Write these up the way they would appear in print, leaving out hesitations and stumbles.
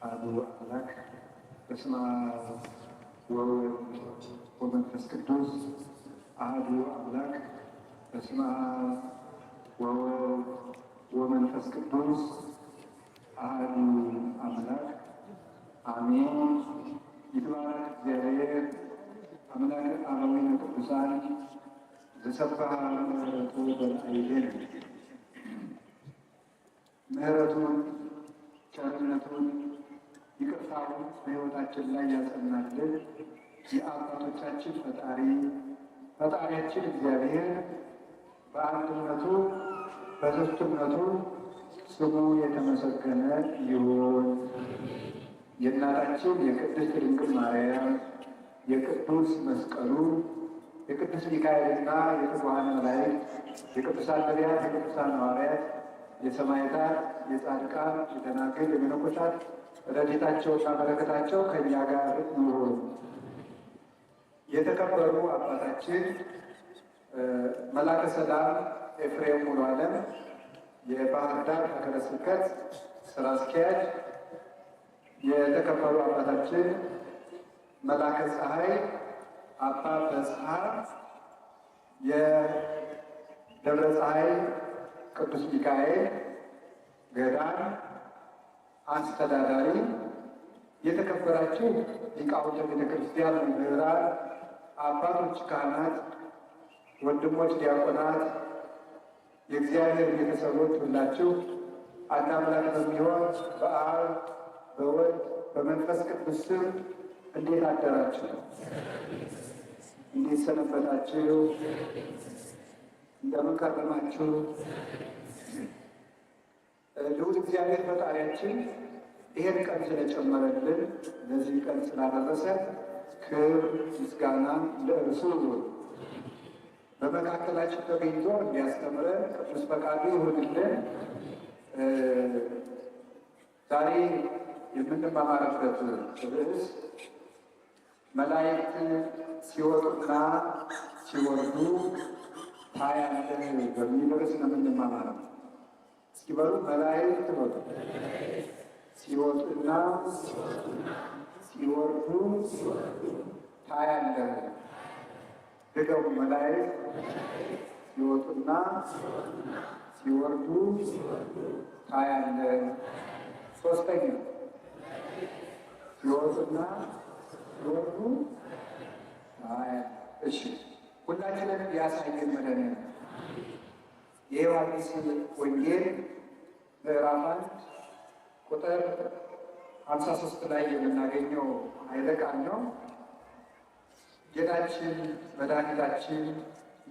አሐዱ አምላክ። በስመ አብ ወወልድ ወመንፈስ ቅዱስ አሐዱ አምላክ። በስመ አብ ወወልድ ወመንፈስ ቅዱስ አሐዱ አምላክ አሜን። ይትባረክ እግዚአብሔር አምላከ አበዊነ ቅዱሳን ዘሰብሐ ምሕረቱ በላዕሌነ። ምሕረቱን፣ ቸርነቱን፣ ይቅርታውን በሕይወታችን ላይ ያጸናልን የአባቶቻችን ፈጣሪ ፈጣሪያችን እግዚአብሔር በአንድነቱ በሦስትነቱ ስሙ የተመሰገነ ይሁን። የእናታችን የቅድስት ድንግል ማርያም፣ የቅዱስ መስቀሉ፣ የቅዱስ ሚካኤልና የትጉሃን መላእክት፣ የቅዱሳን ነቢያት፣ የቅዱሳን ሐዋርያት፣ የሰማዕታት፣ የጻድቃን፣ የደናግል፣ የመነኮሳት ረድኤታቸውና በረከታቸው ከእኛ ጋር ይሁን። የተከበሩ አባታችን መላከ ሰላም ኤፍሬም ሙሉ ዓለም፣ የባህር ዳር ሀገረ ስብከት ስራ አስኪያጅ፣ የተከበሩ አባታችን መላከ ፀሐይ አባ በጽሐ፣ የደብረ ፀሐይ ቅዱስ ሚካኤል ገዳም አስተዳዳሪ፣ የተከበራችሁ ሊቃውንተ ቤተ ክርስቲያን፣ መምህራን፣ አባቶች፣ ካህናት፣ ወንድሞች ዲያቆናት፣ የእግዚአብሔር ቤተሰቦች ሁላችሁ አንድ አምላክ በሚሆን በአብ፣ በወልድ፣ በመንፈስ ቅዱስ ስም እንዴት አደራችሁ? እንዴት ሰነበታችሁ? እንደምን ከረማችሁ? ልዑል እግዚአብሔር ፈጣሪያችን ይሄን ቀን ስለጨመረልን፣ ለዚህ ቀን ስላደረሰ ክብር ምስጋና ለእርሱ ይሁን። በመካከላችን ተገኝቶ እንዲያስተምረን ቅዱስ ፈቃዱ ይሁንልን። ዛሬ የምንማማርበት ርዕስ መላእክት ሲወጡና ሲወርዱ ታያለህ በሚል ርዕስ ነው የምንማማረው። እስኪ በሉ፣ መላእክት በሉ፣ ሲወጡና ሲወርዱ ታያለህ። ድገሙ። መላእክት ሲወጡና ሲወርዱ ታያለህ። ሶስተኛ፣ ሲወጡና ሲወርዱ ታያለህ። እሺ፣ ሁላችንንም ያሳየን መድኃኒዓለም። የዮሐንስ ወንጌል ምዕራፍ 1 ቁጥር 53 ላይ የምናገኘው ኃይለ ቃል ነው። ጌታችን መድኃኒታችን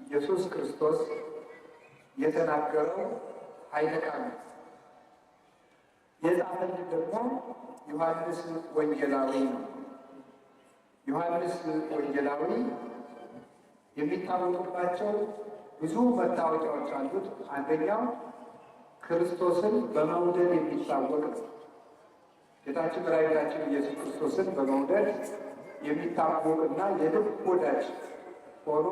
ኢየሱስ ክርስቶስ የተናገረው ኃይለ ቃል ነው። የጻፈልን ደግሞ ዮሐንስ ወንጌላዊ ነው። ዮሐንስ ወንጌላዊ የሚታወቅባቸው ብዙ መታወቂያዎች አሉት። አንደኛው ክርስቶስን በመውደድ የሚታወቅ ነው። ጌታችን መድኃኒታችን ኢየሱስ ክርስቶስን በመውደድ የሚታወቅና የልብ ወዳጅ ሆኖ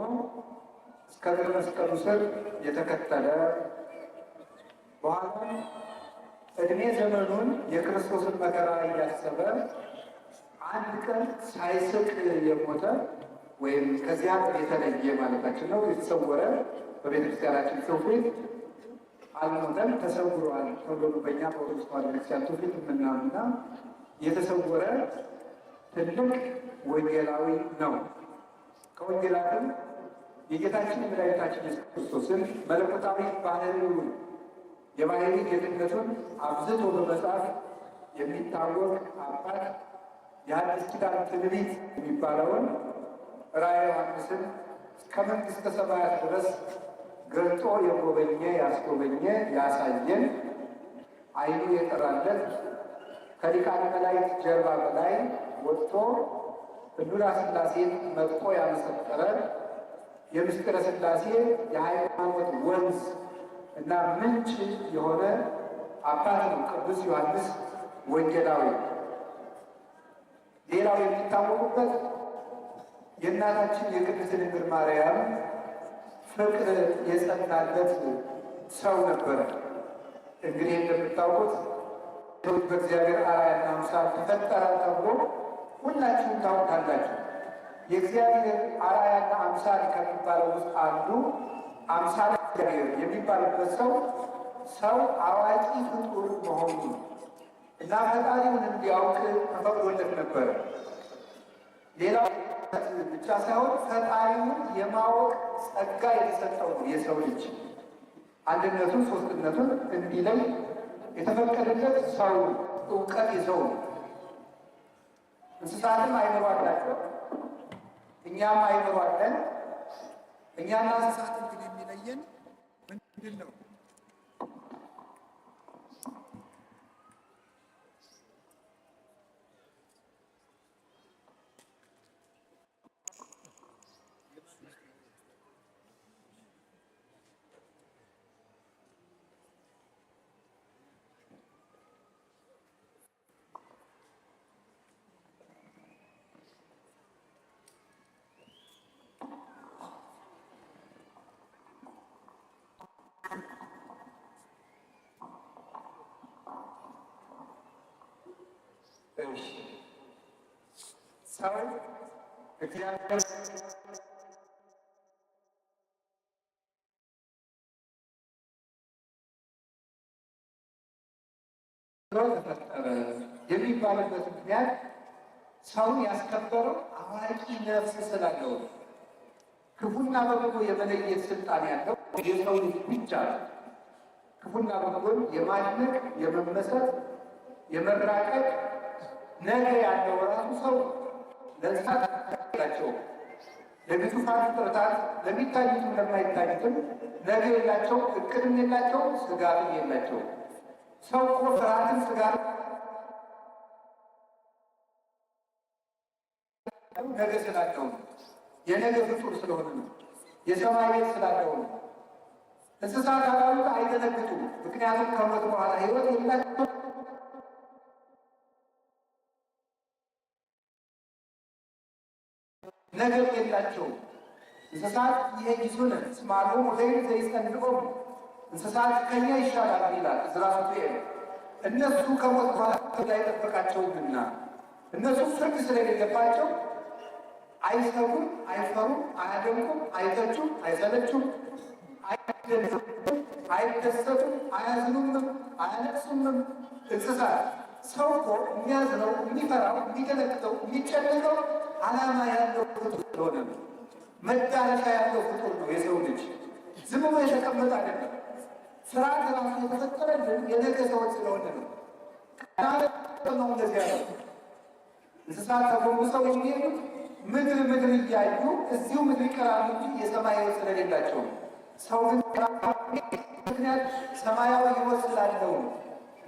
እስከ እግረ መስቀሉ ስር የተከተለ፣ በኋላም እድሜ ዘመኑን የክርስቶስን መከራ እያሰበ አንድ ቀን ሳይስቅ የሞተ ወይም ከዚያ የተለየ ማለታችን ነው። የተሰወረ፣ በቤተክርስቲያናችን ትውፊት አልሞተም፣ ተሰውሯል ተብሎ በእኛ በኦርቶዶክስ ተዋሕዶ ቤተክርስቲያን ትውፊት የምናምና የተሰወረ ትልቅ ወንጌላዊ ነው። ከወንጌላትም የጌታችን የመድኃኒታችን ኢየሱስ ክርስቶስን መለኮታዊ ባህሪውን፣ የባህሪ ጌትነቱን አብዝቶ በመጻፍ የሚታወቅ አባት፣ የአዲስ ኪዳን ትንቢት የሚባለውን ራእየ ዮሐንስን እስከ መንግሥተ ሰማያት ድረስ ገልጦ የጎበኘ፣ ያስጎበኘ፣ ያሳየን፣ ዓይኑ የጠራለት፣ ከሊቃነ መላእክት ጀርባ በላይ ወጥቶ ሕሉና ሥላሴን መጥቆ ያመሰጠረ፣ የምስጢረ ሥላሴ የሃይማኖት ወንዝ እና ምንጭ የሆነ አባት ነው ቅዱስ ዮሐንስ ወንጌላዊ። ሌላው የሚታወቁበት የእናታችን የቅድስት ድንግል ማርያም ፍቅር የጸናለት ሰው ነበረ። እንግዲህ እንደምታውቁት በእግዚአብሔር አርአያና አምሳል ተፈጠረ ተብሎ ሁላችሁም ታውቃላችሁ። የእግዚአብሔር አርአያና አምሳል ከሚባለው ውስጥ አንዱ አምሳል እግዚአብሔር የሚባልበት ሰው ሰው አዋቂ ፍጡር መሆኑ ነው እና ፈጣሪውን እንዲያውቅ ተፈቅዶለት ነበረ። ሌላው ብቻ ሳይሆን ፈጣሪውን የማወቅ ጸጋ የተሰጠው ነው። የሰው ልጅ አንድነቱን ሶስትነቱን እንዲለይ የተፈቀደለት ሰው እውቀት የሰው ነው። እንስሳትም አይምሮ አላቸው፣ እኛም አይምሮ አለን። እኛና እንስሳትን ግን የሚለየን ምንድን ነው? እሺ ሰው እግዚአብሔር ተፈጠረ የሚባልበት ምክንያት ሰውን ያስከበረው አዋቂ ነፍስ ስላለው ነው። ክፉና በጎ የመለየት ስልጣን ያለው የሰው ልጅ ብቻ ነው። ክፉና በጎን የማድነቅ፣ የመመሰጥ፣ የመራቀቅ ነገ ያለው ራሱ ሰው። ለእንስሳት የላቸውም። ለግዙፋን ፍጥረታት ለሚታዩትም ለማይታዩትም ነገ የላቸው፣ እቅድም የላቸው፣ ስጋትም የላቸው። ሰው እኮ ፍርሃትን ስጋት ነገ ስላለው ነው። የነገ ፍጡር ስለሆነ ነው። የሰማይ ቤት ስላለው ነው። እንስሳት አራዊት አይደነግጡም። ምክንያቱም ከሞት በኋላ ሕይወት የላቸው፣ ነገር የላቸውም። እንስሳት ይሄይሱነ እስመ አልቦሙ ዘይጸንዖሙ፣ እንስሳት ከኛ ይሻላል ይላል ዕዝራ ሱቱኤል። እነሱ ከሞት በኋላ አይጠበቃቸውምና እነሱ ፍርድ ስለሌለባቸው አይሰጉም፣ አይፈሩም፣ አያደንቁም፣ አይተቹም፣ አይሰለቹም፣ አይደሰቱም፣ አያዝኑምም፣ አያለቅሱምም። እንስሳት ሰው እኮ የሚያዝነው፣ የሚፈራው፣ የሚደነግጠው፣ የሚጨነቀው ዓላማ ያለው ፍጡር ስለሆነ ነው። መዳረሻ ያለው ፍጡር ነው የሰው ልጅ። ዝም ብሎ የተቀመጠ አይደለም። ስርዓት ራሱ የተፈጠረልን የነገ ሰዎች ስለሆነ ነው። ነው እንደዚያ ነው። እንስሳት ተጎንብሰው የሚሄዱት ምድር ምድር እያዩ እዚሁ ምድር ይቀራሉ እንጂ የሰማይ ሕይወት ስለሌላቸው ነው። ሰው ግን ምክንያት ሰማያዊ ሕይወት ስላለው ነው።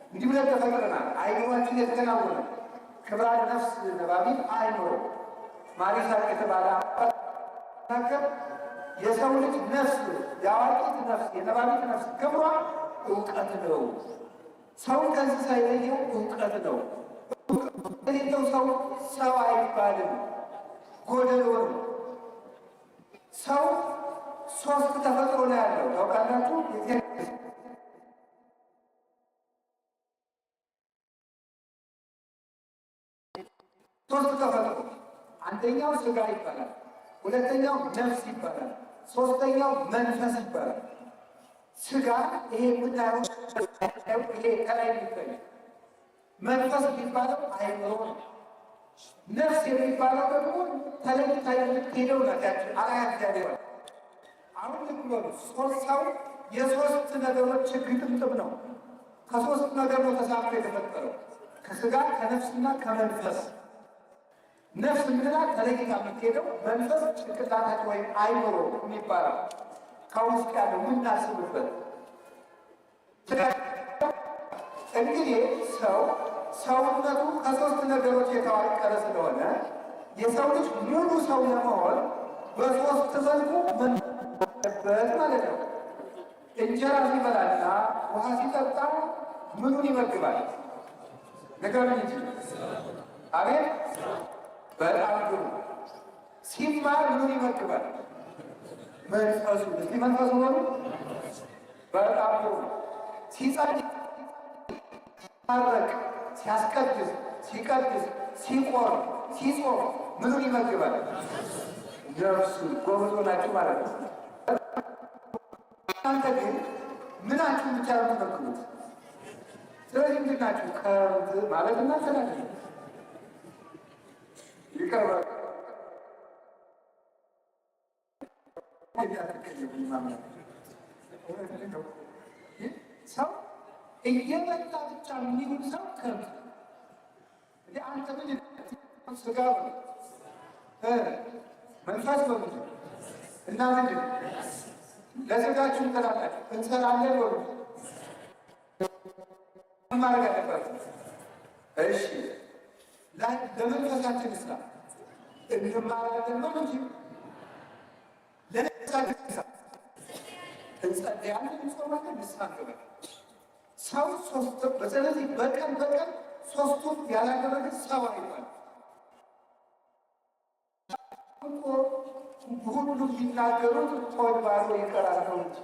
እንዲህ ብለን ተፈጥረናል። አይምሯችን የተከናወነ ክብራን ነፍስ ነባቢት አይምሮ ማሪሳቅ የተባለ አባት የሰው ልጅ ነፍስ የአዋቂት ነፍስ የነባቢት ነፍስ ክብሯ እውቀት ነው። ሰውን ከእንስሳ የለየው እውቀት ነው። የሌለው ሰው ሰው አይባልም፣ ጎደሎ ነው። ሰው ሶስት ተፈጥሮ ነው ያለው ታውቃላችሁ። ሶስት ተፈጥሮ፣ አንደኛው ስጋ ይባላል፣ ሁለተኛው ነፍስ ይባላል፣ ሶስተኛው መንፈስ ይባላል። ስጋ ይሄ የምናየው ይሄ ከላይ የሚታይ፣ መንፈስ የሚባለው አይምሮ ነው። ነፍስ የሚባለው ደግሞ ተለይታ የምትሄደው ናት። ያችን አርአያ እግዚአብሔር። አሁን ልብ በሉ፣ ሶስት ሰው የሶስት ነገሮች ግጥምጥም ነው። ከሶስት ነገር ነው ተሳክቶ የተፈጠረው፣ ከስጋ፣ ከነፍስና ከመንፈስ። ነፍስ የምንላት ተለይታ የምትሄደው፣ መንፈስ ጭንቅላታችን ወይም አይምሮ የሚባለው ከውስጥ ያለው የምናስብበት። እንግዲህ ሰው ሰውነቱ ከሶስት ነገሮች የተዋቀረ ስለሆነ የሰው ልጅ ሙሉ ሰው ለመሆን በሶስት መልኩ መበት ማለት ነው። እንጀራ ሲበላና ውሃ ሲጠጣ ምኑን ይመግባል? ንገሩኝ እንጂ። አቤት፣ በጣም ግሩ። ሲማር ምኑን ይመግባል? መንፈሱ። እስቲ መንፈሱ በሉ። በጣም ጥሩ። ሲጸልይ ሲታረቅ፣ ሲያስቀድስ፣ ሲቀድስ፣ ሲቆርብ፣ ሲጾም ምኑን ይመግባል? ነፍሱን። ጎበዝ ሆናችሁ ማለት ነው። እናንተ ግን ምናችሁን ብቻ ነው የምትመግቡት? ስለዚህ ምንድን ናችሁ? ከብት ማለት እናንተ ናችሁ። ይቀርባል። ሰው እየበላ ብቻ የሚውል ሰው ከብት። አንተ ምን ስጋ መንፈስ በሉ እና ምንድን ለስጋችሁ እንጠላላችሁ እንሰራለን በሉ ማድረግ አለባችሁ። እሺ ለመንፈሳችን ስራ እንማራለን ነው እንጂ ለነፍሳችን ስራ እንጸልያለን፣ እንጾማለን፣ ንስሐ እንገባለን። ሰው ሶስት በስለዚህ በቀን በቀን ሶስቱን ያላደረገ ሰው አይባልም። ሁሉ የሚናገሩት ሆድ ባዶ ይቀራል ነው እንጂ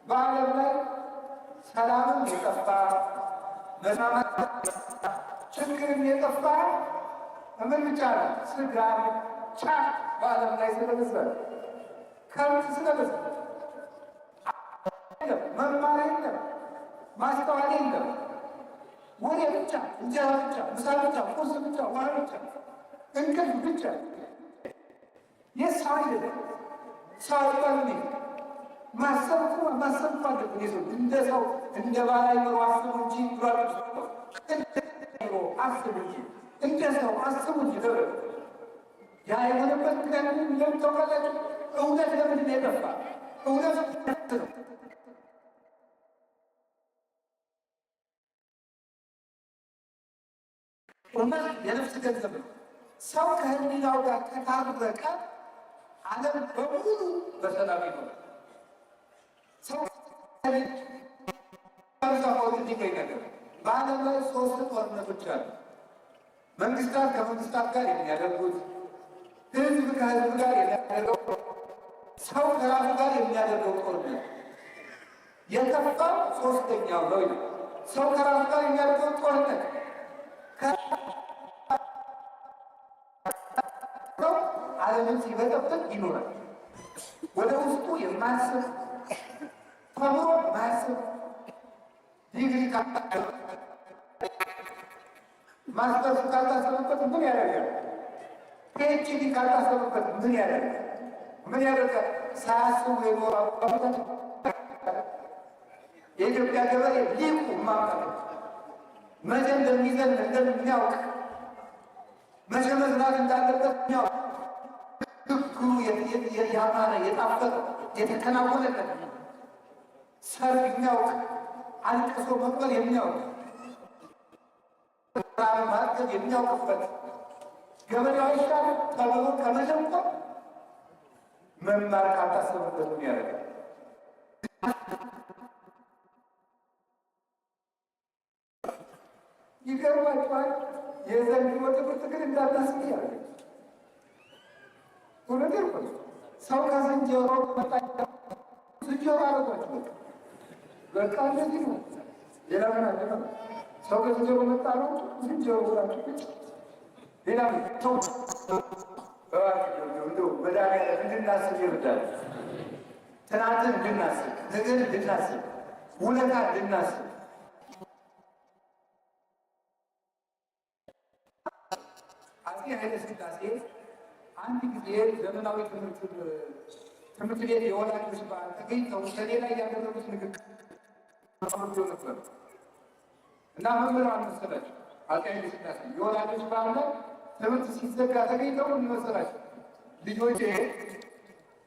በዓለም ላይ ሰላምም የጠፋ መስማማት ችግርም የጠፋ ምን ብቻ ነው? ስጋ ብቻ በዓለም ላይ ስለበዛ ከብት ስለበዛ መማር የለም፣ ማስተዋል የለም። ወሬ ብቻ፣ እንጀራ ብቻ፣ ምሳ ብቻ፣ ቁርስ ብቻ፣ ውሃ ብቻ፣ እንቅልፍ ብቻ። የሰው አይደለም። ሰው አይባልም። ማሰብ እኮ ማሰብ እኮ አለብን። የሰው እንደ ሰው እንደ ባለ አእምሮ አስቡ እንጂ ብሏል። አስቡ እንጂ እንደ ሰው አስቡ እንጂ ተብሎ ያ የሆነበት ምክንያት ለምን ታውቃላችሁ? እውነት ለምንድን ነው የጠፋ? እውነት ነው። እውነት የነፍስ ገንዘብ ነው። ሰው ከህሊናው ጋር ከታረቀ ዓለም በሙሉ በሰላም ይኖራል። ሰው ነገር በዓለም ላይ ሶስት ጦርነቶች አሉ። መንግስታት ከመንግስታት ጋር የሚያደርጉት፣ ህዝብ ከህዝብ ጋር የሚያደርገው፣ ሰው ከራሱ ጋር የሚያደርገው ጦርነት። የከፋው ሶስተኛው ነው። ሰው ከራሱ ጋር የሚያደርገው ጦርነት ዓለምን ሲበጠብጥ ይኖራል። ወደ ውስጡ የማያስብ ተምሮ ማያስብ ዲግሪ ማስተርስ ካልታሰበበት ምን ያደርጋል? PhD ካልታሰበበት ምን ያደርጋል? ምን ያደርጋል? ሳያስቡ የኖሩ አባቶቻችን የኢትዮጵያ ገበሬ ሊቁ ማምጣት መቼ እንደሚዘንብ እንደሚያውቅ መቼ መዝራት እንዳለበት የሚያውቅ ግግሩ ያማረ የጣፈጠ የተከናወነለት ሰርግ የሚያውቅ አልቅሶ መቅበር የሚያውቅ ማርገብ የሚያውቅበት ገበሬው አይሻልም ተብሎ ከመጀመር መማር ካልታሰበበት ምን ያደርጋል? ይገርማችኋል። የዘንድሮ ትምህርት ግን እንዳታስብ ያደርጋል። እውነቴን እኮ ነው። ሰው ከዝንጀሮ መጣ ዝንጀሮ አደረጓችሁ። በቃ በቃ እንደዚህ ነው። ሌላ ምን አለ? ሰው ከዝንጀሮ መጣ ነው ዝንጀሮ ብላችሁ ቁጭ። ሌላ ምን ሰው እንደው መድኃኒዓለም እንድናስብ ይርዳል። ትናንትን እንድናስብ፣ ነገን እንድናስብ፣ ውለታ እንድናስብ። አፄ ኃይለ ሥላሴ አንድ ጊዜ ዘመናዊ ትምህርት ቤት የወላጆች በዓል ተገኝተው ሰኔ ላይ ያደረጉት ንግግር ነበር እና መምህራን መሰላቸው አፄ ኃይለ ሥላሴ የወላጆች በዓል ላይ ትምህርት ሲዘጋ ተገኝተው ምን መሰላቸው? ልጆቼ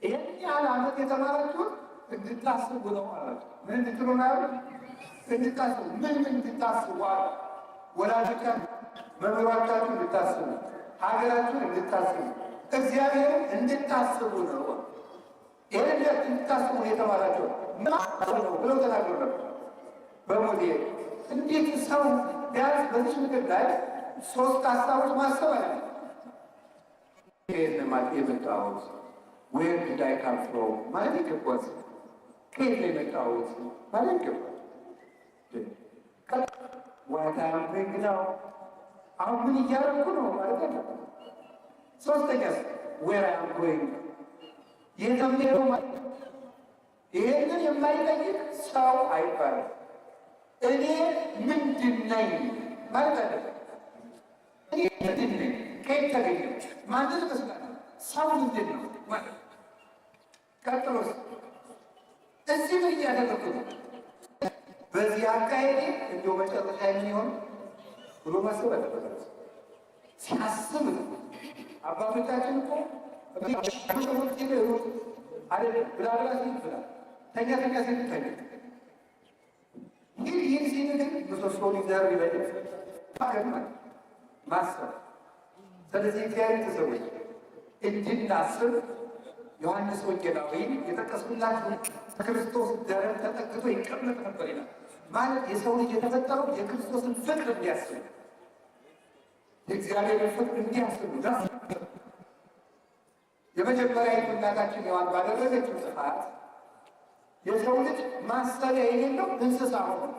ይህን ያህል ዓመት የተማራችሁት እንድታስቡ ነው አላቸው። ምን እንድትሉ ነው ያሉት? እንድታስቡ። ምን ምን እንድታስቡ አሉ? ወላጆቻችሁ፣ መምህሮቻችሁ እንድታስቡ፣ ሀገራችሁን እንድታስቡ፣ እግዚአብሔርን እንድታስቡ ነው። ይህን እንድታስቡ ነው የተማራችሁ ነው ብለው ተናግሮ ነበር። በሞቴ እንዴት ሰው ቢያንስ በዚች ምድር ላይ ሶስት ሀሳቦች ማሰብ አለ። ከየት ነው የመጣሁት? Where did I come from ማለት ይገባል። ከየት ነው የመጣሁት ማለት ይገባል። What I'm doing now፣ አሁን ምን እያደረኩ ነው ማለት አለበት። ሶስተኛስ where I'm going፣ የት ነው የምሄደው ማለት። ይሄንን የማይጠይቅ ሰው አይባልም። እኔ ምንድን ነኝ ማለት አለበት። እኔ ምንድን ነኝ? ከየት ተገኘሁ? ማንን እመስላለሁ? ሰው ምንድን ነው ማለት። ቀጥሎስ እዚህ ምን እያደረኩ ነው? በዚህ አካሄዴ እንደው መጨረሻ ምን ይሆን ብሎ ማሰብ አለበት። ሲያስብ ነው። አባቶቻችን እኮ አይደለም ብላ ብላ ሲል ብላ፣ ተኛ ተኛ ሲል ተኛ። ይህ ይህን ሲል ግን ምሰሶውን ይዘር ይበል ማሰብ። ስለዚህ እግዚአብሔር ሰዎች እንድናስብ ዮሐንስ ወንጌላዊ የጠቀስኩላችሁ ክርስቶስ ደረት ተጠግቶ ይቀመጥ ነበር ይላል። ማለት የሰው ልጅ የተፈጠረው የክርስቶስን ፍቅር እንዲያስብ፣ የእግዚአብሔርን ፍቅር እንዲያስብ። የመጀመሪያዊቱ እናታችን ሔዋን ባደረገችው ጥፋት የሰው ልጅ ማሰቢያ የሌለው እንስሳ ሆነ።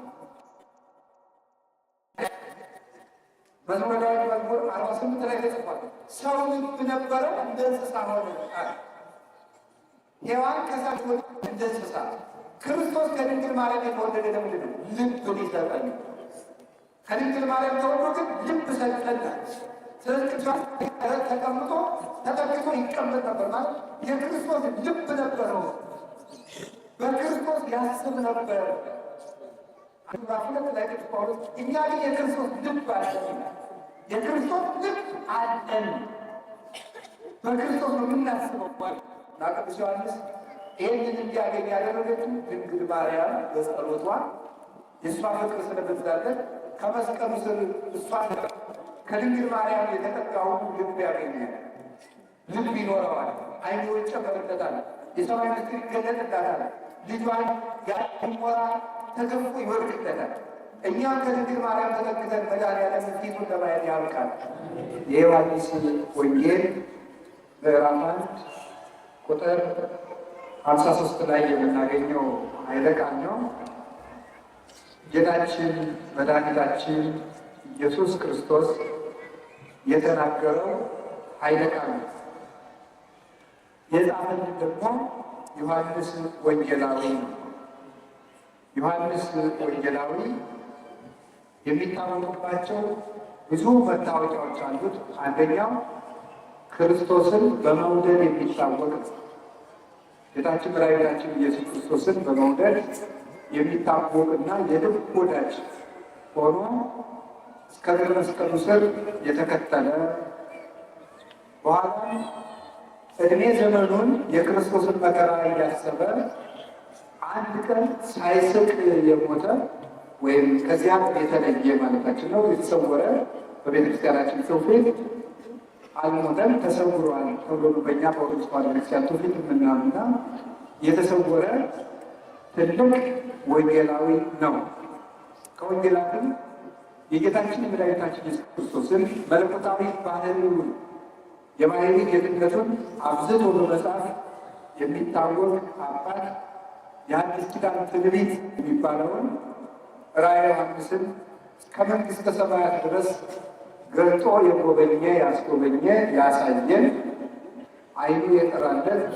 መዝሙረ ዳዊት መዝሙር 48 ላይ ተጽፏል። ሰው ልብ ነበረው እንደ እንስሳ ሆነ። ሔዋን ከሳት እንደ እንስሳ። ክርስቶስ ከድንግል ማርያም የተወለደ ለምንድን ነው? ልብ ሊሰጠን። ከድንግል ማርያም ተወልዶ ግን ልብ ሰጠን። ስለዚህ ተቀምጦ ተጠግቶ ይቀመጥ ነበር ማለት የክርስቶስ ልብ ነበረው። በክርስቶስ ያስብ ነበር። ምዕራፍ 2 ላይ ቅዱስ ጳውሎስ እኛ ግን የክርስቶስ ልብ አለን፣ የክርስቶስ ልብ አለን። በክርስቶስ ነው የምናስበው ማለት እና ቅዱስ ዮሐንስ ይህንን እንዲያገኝ ያደረገችው ድንግል ማርያም በጸሎቷ የእሷ ፍቅር ስለበዛለት ከመስቀሉ ስር እሷ ከድንግል ማርያም የተጠጋው ልብ ያገኛል። ልብ ይኖረዋል። አይምሮ ይጨመርለታል። የሰማይ ምስጢር ይገለጥላታል። ልጇን ያሞራ ተገፎ ይወርድለታል። እኛም ከድንግል ማርያም ተጠግተን መድኃኒዓለም ፊቱን ለማየት ያብቃል። የዮሐንስ ወንጌል ምዕራፍ 1 ቁጥር 53 ላይ የምናገኘው ኃይለ ቃል ነው። ጌታችን መድኃኒታችን ኢየሱስ ክርስቶስ የተናገረው ኃይለ ቃል ነው። የጻፈልን ደግሞ ዮሐንስ ወንጌላዊ ነው። ዮሐንስ ወንጌላዊ የሚታወቅባቸው ብዙ መታወቂያዎች አሉት። አንደኛው ክርስቶስን በመውደድ የሚታወቅ ነው። ጌታችን መድኃኒታችን ኢየሱስ ክርስቶስን በመውደድ የሚታወቅና የልብ ወዳጅ ሆኖ እስከ እግረ መስቀሉ ስር የተከተለ፣ በኋላም እድሜ ዘመኑን የክርስቶስን መከራ እያሰበ አንድ ቀን ሳይስቅ የሞተ ወይም ከዚያ የተለየ ማለታችን ነው። የተሰወረ፣ በቤተክርስቲያናችን ትውፊት አልሞተም ተሰውሯል ተብሎ በእኛ በኦርቶዶክስ ተዋሕዶ ቤተክርስቲያን ትውፊት የምናምና የተሰወረ ትልቅ ወንጌላዊ ነው። ከወንጌላትም የጌታችን የመድኃኒታችን ኢየሱስ ክርስቶስን መለኮታዊ ባህሪውን የባህሪ ጌትነቱን አብዝቶ በመጻፍ የሚታወቅ አባት የአዲስ ኪዳን ትንቢት የሚባለውን ራእየ ዮሐንስን እስከ መንግሥተ ሰማያት ድረስ ገልጦ የጎበኘ፣ ያስጎበኘ፣ ያሳየን፣ ዓይኑ የጠራለት፣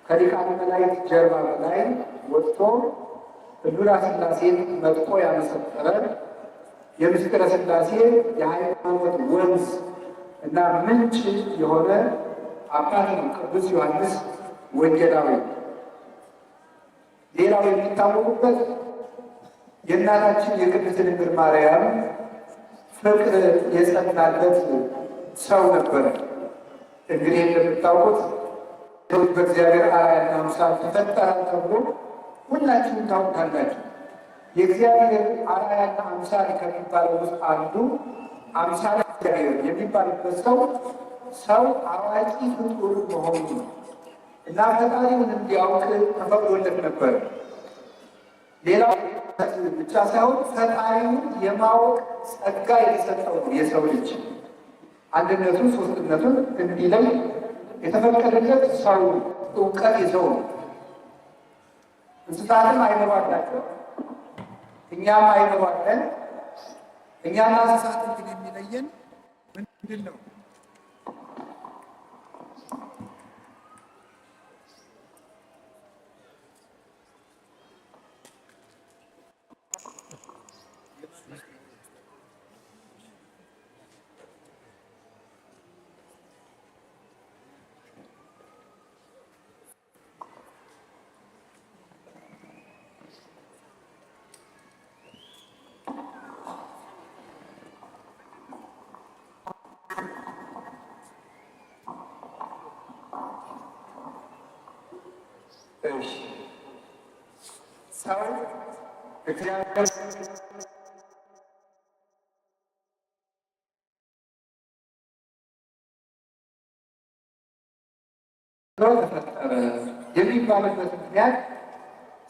ከሊቃነ መላእክት ጀርባ በላይ ወጥቶ ሕሉና ሥላሴን መጥቆ ያመሰጠረ፣ የምስጢረ ሥላሴ የሃይማኖት ወንዝ እና ምንጭ የሆነ አባት ነው ቅዱስ ዮሐንስ ወንጌላዊ። ሌላው የሚታወቁበት የእናታችን የቅድስት ድንግል ማርያም ፍቅር የጸናለት ሰው ነበረ። እንግዲህ እንደምታውቁት በእግዚአብሔር አርአያና አምሳል ተፈጠረ ተብሎ ሁላችሁም ታውቃላችሁ። የእግዚአብሔር አርአያና አምሳል ከሚባለው ውስጥ አንዱ አምሳል እግዚአብሔር የሚባልበት ሰው ሰው አዋቂ ፍጡር መሆኑ ነው እና ፈጣሪውን እንዲያውቅ ተፈቅዶለት ነበር። ሌላው ብቻ ሳይሆን ፈጣሪውን የማወቅ ጸጋ የተሰጠው ነው። የሰው ልጅ አንድነቱን ሶስትነቱን እንዲለይ የተፈቀደለት ሰው እውቀት የሰው ነው። እንስሳትም አይምሮ አላቸው፣ እኛም አይምሮ አለን። እኛና እንስሳትን ግን የሚለየን ምንድን ነው? እሺ፣ ሰው እግዚአብሔር ተፈጠረ የሚባልበት ምክንያት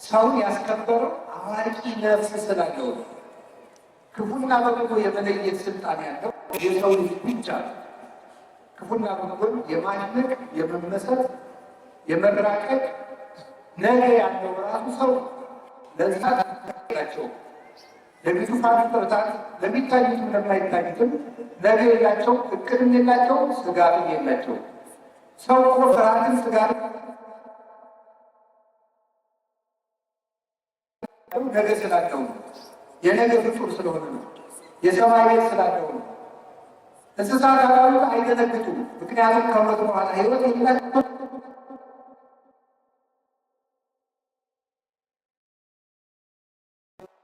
ሰውን ያስከበረው አዋቂ ነፍስ ስላለው ነው። ክፉና በጎ የመለየት ስልጣን ያለው የሰው ልጅ ብቻ ነው። ክፉና በጎን የማድነቅ፣ የመመሰጥ፣ የመራቀቅ ነገ ያለው ራሱ ሰው። ለእንስሳት ናቸው፣ ለግዙፋን ፍጥረታት ለሚታዩትም ለማይታዩትም ነገ የላቸው፣ እቅድም የላቸው፣ ስጋትም የላቸው። ሰው እኮ ፍርሃትን ስጋትን ነገ ስላለው ነው። የነገ ፍጡር ስለሆነ ነው። የሰማይ ቤት ስላለው ነው። እንስሳት አራዊት አይደነግጡም። ምክንያቱም ከሞት በኋላ ሕይወት የላቸው፣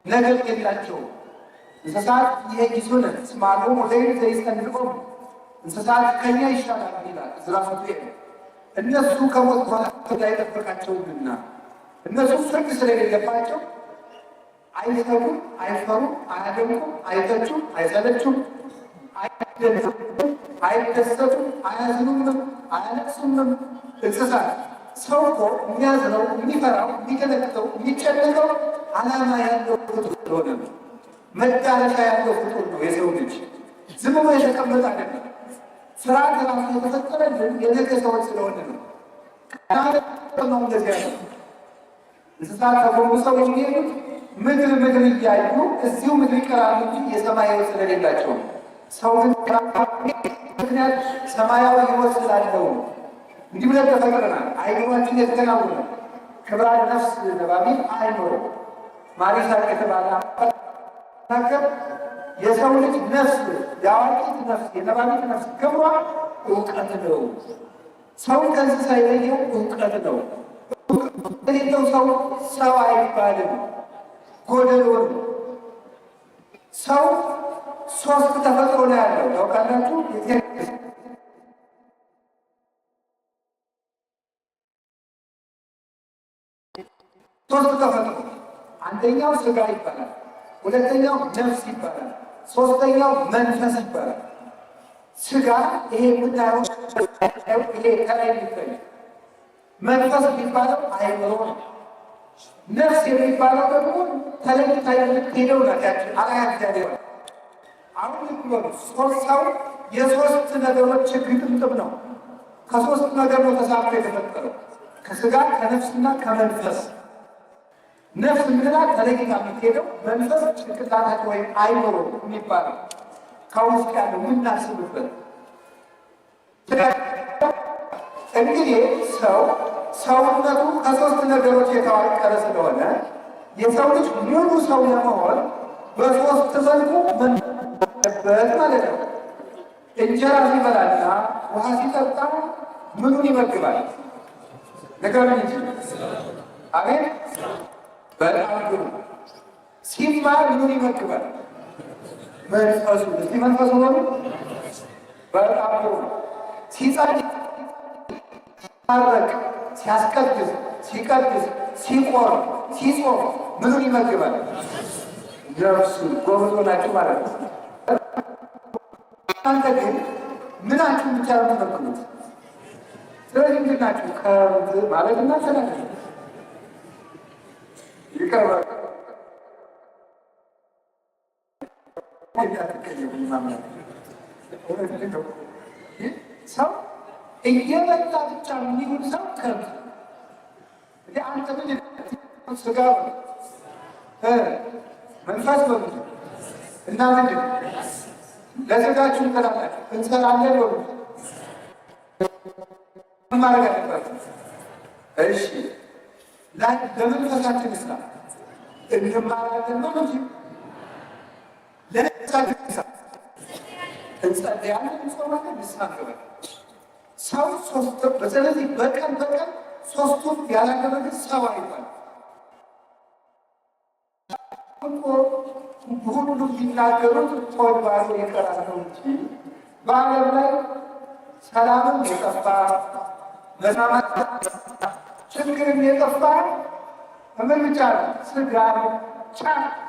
ነገር የላቸው። እንስሳት ይሄጊሱነ እስመ አልቦሙ ዘይት ዘይጸንዖሙ፣ እንስሳት ከኛ ይሻላል ይላል ዕዝራ ሱቱኤል። እነሱ ከሞት በኋላ ፍርድ አይጠብቃቸውምና እነሱ ፍርድ ስለሌለባቸው አይሰጉም፣ አይፈሩም፣ አያደንቁም፣ አይተቹም፣ አይሰለቹም፣ አይደነግጡም፣ አይደሰቱም፣ አያዝኑምም፣ አያለቅሱምም። እንስሳት። ሰው እኮ የሚያዝነው፣ የሚፈራው፣ የሚደነግጠው፣ የሚጨነቀው ዓላማ ያለው ፍጡር ስለሆነ ነው። መዳረሻ ያለው ፍጡር ነው የሰው ልጅ። ዝም ብሎ የተቀመጠ አይደለም። ስርዓት ራሱ የተፈጠረልን የነገ ሰዎች ስለሆነ ነው። ነው እንደዚያ ነው። እንስሳት ተጎንብሰው የሚሄዱት ምድር ምድር እያዩ እዚሁ ምድር ይቀራሉ እንጂ የሰማይ ሕይወት ስለሌላቸው ነው። ሰው ግን ምክንያት ሰማያዊ ሕይወት ስላለው ነው። እንዲህ ብለን ተፈጥረናል። አይምሯችን የተከናወነ ክብራን ነፍስ ነባቢት አይኖር ማሪሳቅ የተባለ ናገር የሰው ልጅ ነፍስ፣ የአዋቂት ነፍስ፣ የነባቢት ነፍስ ክብሯ እውቀት ነው። ሰውን ከእንስሳ የለየው እውቀት ነው። የሌለው ሰው ሰው አይባልም፣ ጎደሎ ነው። ሰው ሶስት ተፈጥሮ ነው ያለው ታውቃላችሁ። ሶስት ተፈጥሮ፣ አንደኛው ስጋ ይባላል፣ ሁለተኛው ነፍስ ይባላል፣ ሶስተኛው መንፈስ ይባላል። ስጋ ይሄ የምናየው፣ ይሄ ከላይ የሚታይ። መንፈስ የሚባለው አይምሮ ነው። ነፍስ የሚባለው ደግሞ ተለይታ የምትሄደው ናት። ያችን አርአያ እግዚአብሔር። አሁን ልብ በሉ፣ ሶስት ሰው የሶስት ነገሮች ግጥምጥም ነው። ከሶስት ነገር ነው ተሳርቶ የተፈጠረው፣ ከስጋ፣ ከነፍስና ከመንፈስ። ነፍስ የምንላት ተለይታ የምትሄደው፣ መንፈስ ጭንቅላታቸው ወይም አይምሮ የሚባለው ከውስጥ ያለው የምናስብበት። እንግዲህ ሰው ሰውነቱ ከሶስት ነገሮች የተዋቀረ ስለሆነ የሰው ልጅ ሙሉ ሰው ለመሆን በሶስት መልኩ መበት ማለት ነው። እንጀራ ሲበላና ውሃ ሲጠጣ ምኑን ይመግባል? ንገሩኝ እንጂ። አቤት፣ በጣም ጥሩ። ሲማር ምኑን ይመግባል? መንፈሱ። እስቲ መንፈሱ ሆኑ። በጣም ጥሩ። ሲጸልይ፣ ሲታረቅ፣ ሲያስቀድስ፣ ሲቀድስ፣ ሲቆርብ፣ ሲጾም ምኑን ይመግባል? ነፍሱ። ጎበዝ ናችሁ ማለት ነው። እናንተ ግን ምናችሁን ብቻ ነው የምትመግቡት? ስለዚህ ምንድን ናችሁ? ከብት ማለት እናንተ ናችሁ። ይቀርባል። ሰው እየበላ ብቻ የሚውል ሰው ከብት። አንተ ምን ስጋ መንፈስ በሉ። እና ምንድን ለስጋችሁ እንጠላላችሁ እንሰራለን ወሉ ማድረግ አለባችሁ። እሺ፣ ለመንፈሳችን ስራ እንማራለን ነው እንጂ ለነፍሳችን ስራ እንጸልያለን፣ እንጾማለን፣ ንስሐ እንገባለን። ሰው ሶስት፣ ስለዚህ በቀን በቀን ሶስቱን ያላደረገ ሰው አይባልም። ሁሉ የሚናገሩት ሆድ ባዶ ይቀራል ነው እንጂ በዓለም ላይ ሰላምም የጠፋ፣ መስማማት ችግርም የጠፋ ምን ብቻ ነው? ስጋ ብቻ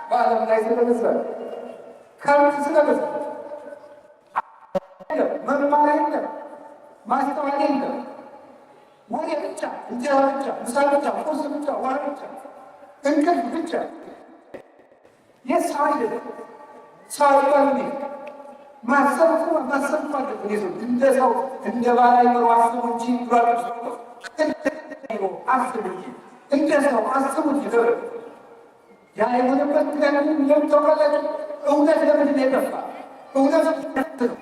በዓለም ላይ ስለበዛ፣ ከብት ስለበዛ፣ መማር የለም፣ ማስተዋል የለም። ወሬ ብቻ፣ እንጀራ ብቻ፣ ምሳ ብቻ፣ ቁርስ ብቻ፣ ውሃ ብቻ፣ እንቅልፍ ብቻ። የሰው አይደለም። ሰው አይባልም። ማሰብ እኮ ማሰብ እኮ አለብን። የሰው እንደ ሰው እንደ ባለ አእምሮ አስቡ እንጂ ብሏል። አስቡ እንጂ፣ እንደ ሰው አስቡ እንጂ። ያ የሆነበት ምክንያት ለምን ታውቃላችሁ? እውነት ለምንድን ነው የጠፋ? እውነት ነው።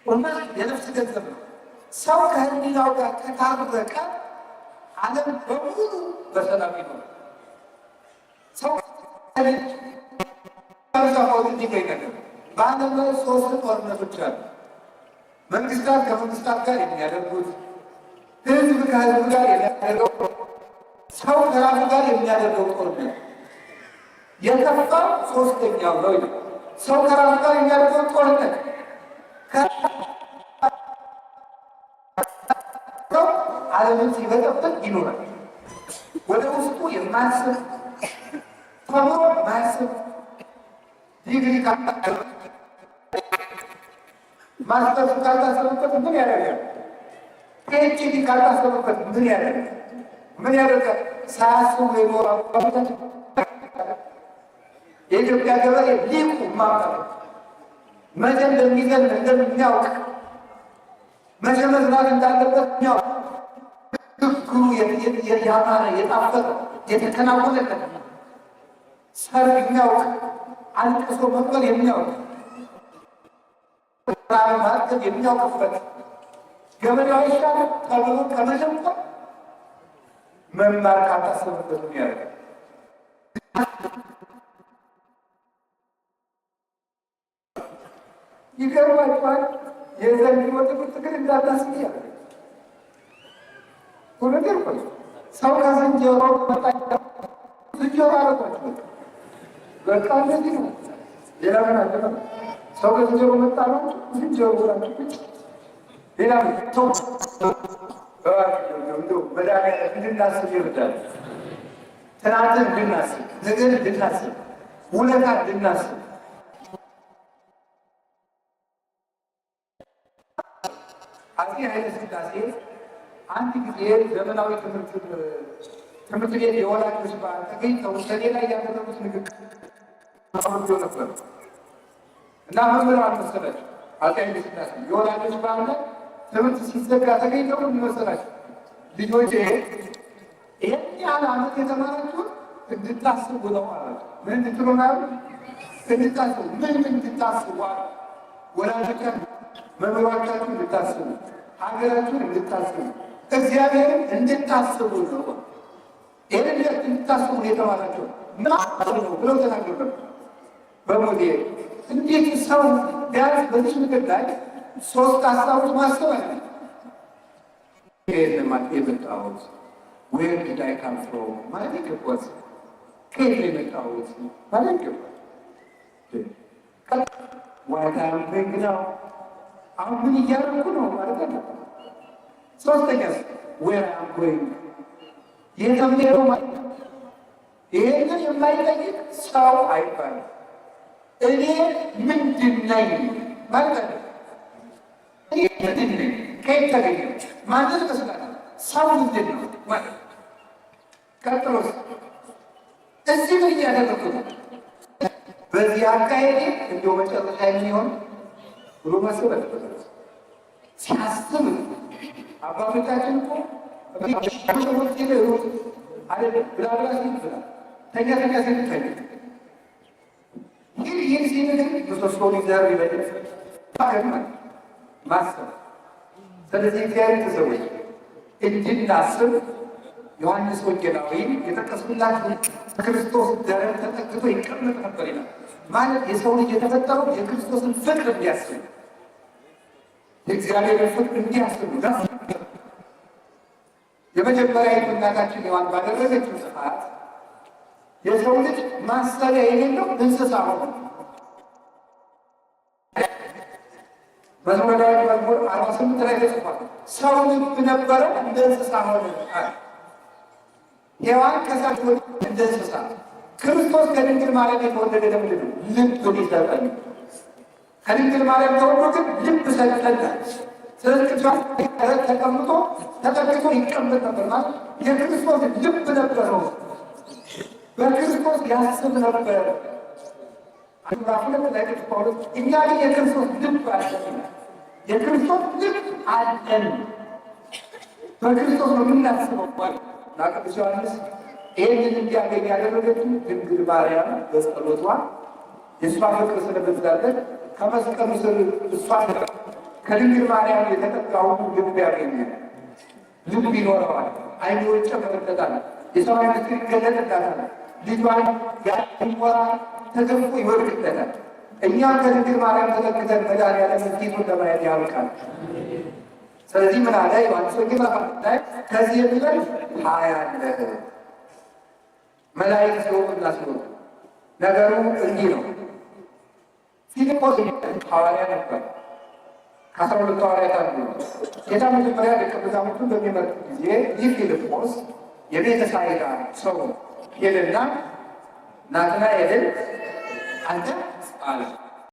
እውነት የነፍስ ገንዘብ ነው። ሰው ከህሊናው ጋር ከታረቀ ዓለም በሙሉ በሰላም ይኖራል። ሰው ነገር በዓለም ላይ ሶስት ጦርነቶች አሉ። መንግስታት ከመንግስታት ጋር የሚያደርጉት፣ ህዝብ ከህዝብ ጋር የሚያደርገው፣ ሰው ከራሱ ጋር የሚያደርገው ጦርነት የከፋው ሶስተኛው ነው። ሰው ከራሱ ጋር የሚያደርገው ጦርነት ሰው ዓለምን ሲበጠብጥ ይኖራል። ወደ ውስጡ የማያስብ፣ ተምሮ ማያስብ፣ ዲግሪ ማስተርስ ካልታሰበበት ምን ያደርጋል? PhD ካልታሰበበት ምን ያደርጋል? ምን ያደርጋል? ሳያስቡ የኖሩ አባቶቻችን፣ የኢትዮጵያ ገበሬ ሊቁ ማምጣት መቼ እንደሚዘንብ እንደሚያውቅ፣ መቼ መዝራት እንዳለበት የሚያውቅ፣ ግግሩ ያማረ የጣፈጠ የተከናወነለት ሰርግ የሚያውቅ፣ አልቅሶ መቅበር የሚያውቅ፣ ማጠብ የሚያውቅበት ገበሬው አይሻልም ተብሎ ከመሸንቆር መማር ካልታሰበበት ምን ያደርጋል? ይገርማችኋል። የዘንድሮ ትምህርት ግን እንዳታስብ ያደርጋል። እውነቴን እኮ ነው። ሰው ከዝንጀሮ መጣ፣ ዝንጀሮ አደረጓቸው። በቃ እንደዚህ ነው። ሌላ ምን አለ? ሰው ከዝንጀሮ መጣ ነው፣ ዝንጀሮ ሆናችሁ። ሌላ ምን? ሰው እንደው መድኃኒዓለም እንድናስብ ይርዳል። ትናንትን እንድናስብ፣ ነገን እንድናስብ፣ ውለታ እንድናስብ። አፄ ኃይለ ሥላሴ አንድ ጊዜ ዘመናዊ ትምህርት ቤት የወላጆች በዓል ተገኝተው ሰኔ ላይ ያደረጉት ንግግር ነበር እና መምህራን መሰላቸው አፄ ኃይለ ሥላሴ የወላጆች በዓል ላይ ትምህርት ሲዘጋ ተገኝተው ምን መሰላቸው? ልጆቼ፣ ይሄን ያህል ዓመት የተማራችሁት እንድታስቡ ነው አላቸው። ምን እንድትሉ ነው? እንድታስቡ። ምን እንድታስቡ አሉ? ወላጆቻችሁ፣ መምህሮቻችሁ እንድታስቡ፣ ሀገራችሁን እንድታስቡ፣ እግዚአብሔርን እንድታስቡ ነው። ይህን እንድታስቡ ነው የተማራችሁ ነው ብለው ተናገሩ ነበር። በሞቴ እንዴት ሰው ቢያንስ በዚህ ምድር ላይ ሶስት ሀሳቦች ማሰብ አለ። ከየት ነው የመጣሁት? Where did I come from ማለት ይገባል። ከየት ነው የመጣሁት ማለት ይገባል። What I'm doing now፣ አሁን ምን እያደረኩ ነው ማለት አለ። ሶስተኛ where I'm going፣ የት ነው የምሄደው ማለት። ይሄንን የማይጠይቅ ሰው አይባልም። እኔ ምንድን ነኝ ማለት አለ። እኔ ምንድን ነኝ? ከየት ተገኘሁ? ማንን እመስላለሁ? ሰው ምንድን ነው ማለት። ቀጥሎስ እዚህ ምን እያደረኩ ነው? በዚህ አካሄዴ እንደው መጨረሻ የሚሆን ብሎ ማሰብ አለበት። ሲያስብ አባቶቻችን እኮ አይደለም። ብላ ብላ ሲል ብላ፣ ተኛ ተኛ ሲል ተኛ፣ ሂድ ሂድ ሲል ግን ምሰሶውን ይዘር ይበል ማሰብ። ስለዚህ እግዚአብሔር ሰዎች እንድናስብ ዮሐንስ ወንጌላዊ የጠቀስኩላችሁ ክርስቶስ ደረት ተጠግቶ ይቀመጥ ነበር ይላል። ማለት የሰው ልጅ የተፈጠረው የክርስቶስን ፍቅር እንዲያስብ፣ የእግዚአብሔርን ፍቅር እንዲያስብ ነው። የመጀመሪያዊቱ እናታችን ሔዋን ባደረገችው ጥፋት የሰው ልጅ ማሰቢያ የሌለው እንስሳ ሆነ። መዝሙረ ዳዊት መዝሙር 48 ላይ ተጽፏል። ሰው ልብ ነበረው እንደ እንስሳ ሆነ። ሔዋን ከሳት እንደ እንስሳ፣ ክርስቶስ ከድንግል ማርያም የተወለደ ለምንድን ነው? ልብ ሊሰጠን። ከድንግል ማርያም ተወልዶ ግን ልብ ሰጠን። ስለዚህ ቅዱስ ተቀምጦ ተጠግቶ ይቀመጥ ነበር ማለት የክርስቶስ ልብ ነበረው። በክርስቶስ ያስብ ነበር። ምዕራፍ 2 ላይ ቅዱስ ጳውሎስ እኛ ግን የክርስቶስ ልብ አለን፣ የክርስቶስ ልብ አለን። በክርስቶስ ነው የምናስበው ማለት እና ቅዱስ ዮሐንስ ይህንን እንዲያገኝ ያደረገችው ድንግል ማርያም በጸሎቷ የእሷ ፍቅር ስለበዛለት ከመስቀሉ ስር እሷ ከድንግል ማርያም የተጠጋው ልብ ያገኛል። ልብ ይኖረዋል። አይምሮ ይጨመርለታል። የሰማይ ምስጢር ይገለጥላታል። ልጇን ያሞራ ተገፎ ይወድቅለታል። እኛም ከድንግል ማርያም ተጠግተን መድኃኒዓለምን ፊቱን ለማየት ያብቃል። ስለዚህ ምን አለ ዮሐንስ ወንጌል ላይ? ከዚህ የሚበልጥ ታያለህ። መላእክት ሲወጡና ሲወጡ ነገሩ እንዲህ ነው። ፊልጶስ ሐዋርያ ነበር። ከ12ቱ ሐዋርያት አንዱ ነው። ጌታ መጀመሪያ ደቀ መዛሙርቱን በሚመርጥ ጊዜ ይህ ፊልጶስ የቤተ ሳይዳ ሰው ነው። ሄደና ናትናኤልን አንተ አለ።